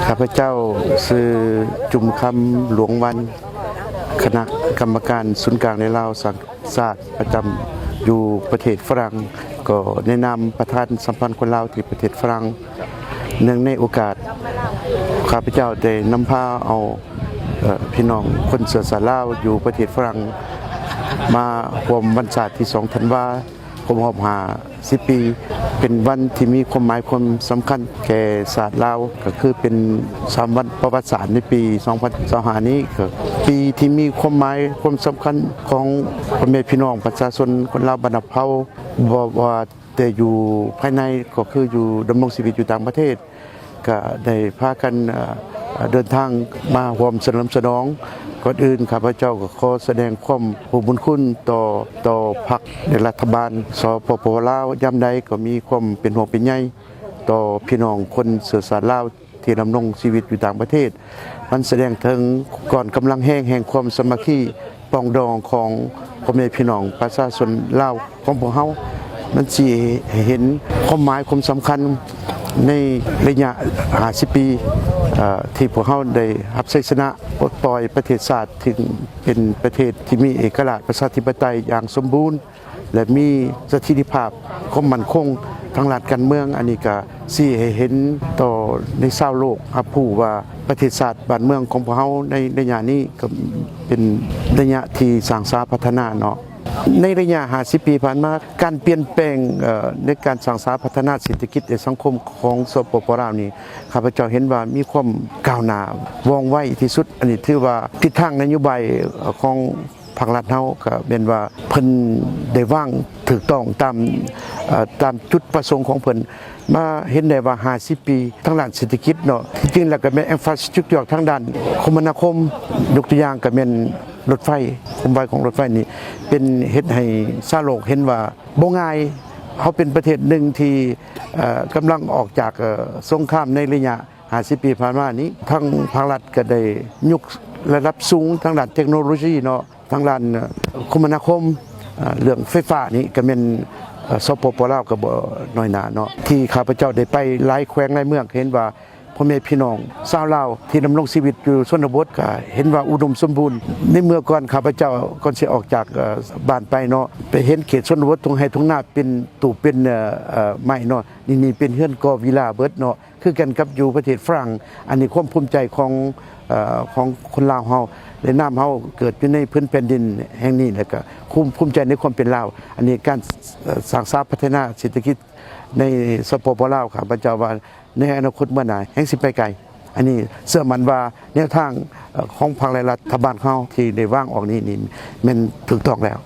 ຂ້າພະເຈົ້າຊື່ຈຸມຄຳ ຫຼວງວັນ ຄະນະກຳມະການສູນກາງໃນລາວສ້າງຊາດປະຈຳຢູ່ປະເທດຝຣັ່ງ ກໍໃນນາມປະທານສະຫະພັນຄົນລາວທີ່ປະເທດຝຣັ່ງ ເນື່ອງໃນໂອກາດຂ້າພະເຈົ້າໄດ້ນຳພາເອົາ ເອີ ພີ່ນ້ອງຄົນເຊື້ອຊາດລາວຢູ່ປະເທດຝຣັ່ງ ມາຮ່ວມວັນຊາດທີສອງທັນວາ ຄົບຮອບຫ້າສິບປີ ເປັນວັນທີ່ມີຄວາມໝາຍຄວາມສຳຄັນແກ່ຊາດລາວ ກໍຄືເປັນສາມວັນປະຫວັດສາດໃນປີສອງພັນຊາວຫ້ານີ້ ກໍປີທີ່ມີຄວາມໝາຍຄວາມສຳຄັນຂອງພໍ່ແມ່ພີ່ນ້ອງປະຊາຊົນຄົນລາວບັນດາເຜົ່າ ບໍ່ວ່າແຕ່ຢູ່ພາຍໃນ ກໍຄືຢູ່ດຳລົງຊີວິດຢູ່ຕ່າງປະເທດ ກະໄດ້ພາກັນ ເອີ ເດີນທາງມາຮ່ວມສະເຫຼີມສະໜອງ. ກ່ອນອື່ນ ຂ້າພະເຈົ້າກໍຂໍສະແດງຄວາມຮູ້ບຸນຄຸນຕໍ່ ຕໍ່ພັກ ແລະ ລັດຖະບານ ສປປ ລາວ ຍາມໃດກໍມີຄວາມເປັນຫ່ວງເປັນໃຍຕໍ່ພີ່ນ້ອງຄົນເຊື້ອຊາດລາວທີ່ດຳລົງຊີວິດຢູ່ຕ່າງປະເທດ. ມັນສະແດງເຖິງກ້ອນກຳລັງແຮງແຫ່ງຄວາມສາມັກຄີ ປອງດອງຂອງພໍ່ແມ່ພີ່ນ້ອງປະຊາຊົນລາວຂອງພວກເຮົາ ມັນຊິໃຫ້ເຫັນຄວາມໝາຍຄວາມສຳຄັນໃນໄລຍະຫ້າສິບປີ ເອີ ທີ່ພວກເຮົາໄດ້ຮັບໄຊຊະນະ ປົດປ່ອຍປະເທດຊາດ ຊຶ່ງເປັນປະເທດທີ່ມີເອກະລາດປະຊາທິປະໄຕຢ່າງສົມບູນ ແລະ ມີສະຖິດທິພາບຄວາມໝັ້ນຄົງທາງດ້ານການເມືອງ. ອັນນີ້ກະຊິໃຫ້ເຫັນຕໍ່ໃນຊາວໂລກຮັບຮູ້ວ່າປະເທດຊາດບ້ານເມືອງຂອງພວກເຮົາໃນໄລຍະນີ້ ກໍເປັນໄລຍະທີ່ສ້າງສາພັດທະນາເນາະ. ໃນໄລຍະຫ້າສິບປີຜ່ານມາ ການປ່ຽນແປງ ເອີ ໃນການສ້າງສາພັດທະນາເສດຖະກິດ ແລະ ສັງຄົມຂອງ ສປປ ລາວ ນີ້ ຂ້າພະເຈົ້າເຫັນວ່າມີຄວາມກ້າວໜ້າວ່ອງໄວທີ່ສຸດ. ອັນນີ້ຖືວ່າທິດທາງນະໂຍບາຍຂອງ ພາກລັດເຮົາກໍແມ່ນວ່າເພິ່ນໄດ້ວາງຖືກຕ້ອງຕາມ ເອີ ຕາມຈຸດປະສົງຂອງເພິ່ນ. ມາເຫັນໄດ້ວ່າຫ້າສິບປີທາງດ້ານເສດຖະກິດເນາະ ທີ່ຈິງແລ້ວກໍແມ່ນ infrastructure ທາງດ້ານຄົມມະນາຄົມ ຍົກຕົວຢ່າງກໍແມ່ນລົດໄຟ, ຄວາມໄວຂອງລົດໄຟນີ້ ເປັນເຮັດໃຫ້ຊາວໂລກເຫັນວ່າບໍ່ງ່າຍ. ເຮົາເປັນປະເທດໜຶ່ງທີ່ ເອີ ກຳລັງອອກຈາກ ເອີ ສົງຄາມໃນໄລຍະ ຫ້າສິບປີຜ່ານມານີ້ ທາງພາກລັດກໍໄດ້ຍົກລະດັບສູງທາງດ້ານເຕັກໂນໂລຢີເນາະ ທາງດ້ານ ເອີ ຄົມມະນາຄົມ ເອີ ເລື່ອງໄຟຟ້ານີ້ກໍແມ່ນ ເອີ ສປປ ລາວ ກໍບໍ່ນ້ອຍໜ້າເນາະ. ທີ່ຂ້າພະເຈົ້າໄດ້ໄປຫຼາຍແຂວງຫຼາຍເມືອງ ເຫັນວ່າພໍ່ແມ່ພີ່ນ້ອງຊາວລາວທີ່ດຳລົງຊີວິດຢູ່ຊົນນະບົດ ກໍເຫັນວ່າອຸດົມສົມບູນ. ໃນເມື່ອກ່ອນຂ້າພະເຈົ້າ ກ່ອນຊິອອກຈາກ ເອີ ບ້ານໄປເນາະ ໄປເຫັນເຂດຊົນນະບົດ ທົ່ງໄຮ່ທົ່ງນາເປັນຕູບເປັນ ເອີ ເອີ ໄມ້ເນາະ. ນີ້ ນີ້ເປັນເຮືອນກໍວິລາເບິດເນາະ ຄືກັນກັບຢູ່ປະເທດຝຣັ່ງ. ອັນນີ້ຄວາມພູມໃຈຂອງ ເອີ ຂອງຄົນລາວເຮົາ ແລະ ນາມເຮົາເກີດຢູ່ໃນພື້ນແຜ່ນດິນແຫ່ງນີ້ ແລ້ວກໍຄວາມພູມໃຈໃນຄວາມເປັນລາວ. ອັນນີ້ການ ເອີ ສ້າງສາພັດທະນາເສດຖະກິດໃນ ສປປ ລາວ ຂ້າພະເຈົ້າວ່າໃນອະນາຄົດເມື່ອໜ້າແຮ່ງຊິໄປໄກ. ອັນນີ້ເຊື່ອໝັ້ນວ່າແນວທາງ ເອີ ຂອງພັກ ແລະ ລັດຖະບານເຮົາທີ່ໄດ້ວາງອອກນີ້ ນີ້ແມ່ນຖືກຕ້ອງແລ້ວ.